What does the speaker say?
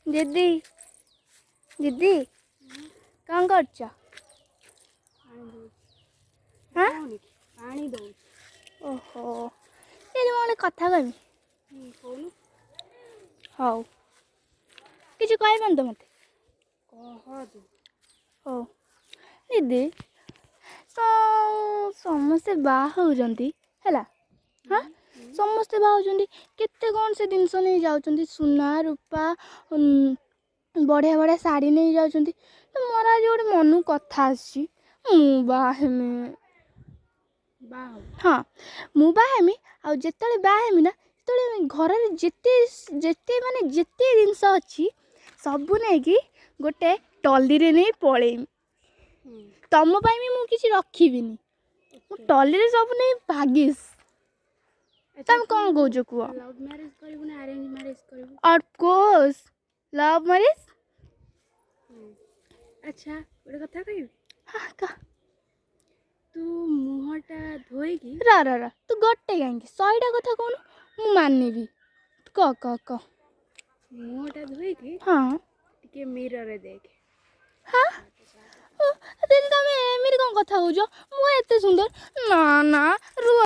ଦିଦି, ଦିଦି, କ'ଣ କରୁଛ? ପାଣି ଦଉଛି। ହାଁ? ହଉନି କି? ପାଣି ଦଉଛି। ଓହୋ ଦିଦି, ମୁଁ ଗୋଟେ କଥା କହିବି। କହୁନୁ। ହଉ, କିଛି କହିବନି ତ ମୋତେ? କହ ତୁ। ହଉ ଦିଦି, ସମସ୍ତେ ବାହା ହେଉଛନ୍ତି, ହେଲା? ହଁ, ସମସ୍ତେ ବାହା ହେଉଛନ୍ତି, କେତେ କ'ଣ ସେ ଜିନିଷ ନେଇ ଯାଉଛନ୍ତି, ସୁନା ରୂପା, ବଢ଼ିଆ ବଢ଼ିଆ ଶାଢ଼ୀ ନେଇ ଯାଉଛନ୍ତି। ତ ମୋର ଆଜି ଗୋଟେ ମନକୁ କଥା ଆସିଛି, ମୁଁ ବାହା ହେମି। ବାହା ହବୁ? ହଁ, ମୁଁ ବାହା ହେମି। ଆଉ ଯେତେବେଳେ ବାହା ହେମି ନା, ସେତେବେଳେ ଘରରେ ଯେତେ ଯେତେ ମାନେ ଯେତେ ଜିନିଷ ଅଛି, ସବୁ ନେଇକି ଗୋଟେ ଟଲିରେ ନେଇ ପଳେଇମି। ତମ ପାଇଁ ବି ମୁଁ କିଛି ରଖିବିନି ମୁଁ। ଟଲିରେ ସବୁ ନେଇ ଭାଗିସ୍। ତମେ କ'ଣ କହୁଛ କୁହ। ଲଭ୍ ମ୍ୟାରେଜ୍ କରିବୁ ନା ଆରେଞ୍ଜ ମ୍ୟାରେଜ୍ କରିବୁ? Of course love marriage. ଆଚ୍ଛା, ଗୋଟେ କଥା କହିବି? ହଁ, କହ। ତୁ ମୁହଁଟା ଧୋଇକି ର ର ର, ତୁ ଗୋଟେ କାହିଁକି, 100ଟା କଥା କହୁନୁ, ମୁଁ ମାନିବି। କହ, କହ, କହ। ମୁହଁଟା ଧୋଇକି ଟିକେ ମିରରରେ ଦେଖେ। ହଁ ଓ, ଦିଦି, ତମେ ଏମିତି କ'ଣ କଥା କହୁଛ? ମୁଁ ଏତେ ସୁନ୍ଦର? ନା ନା, ରୁହ।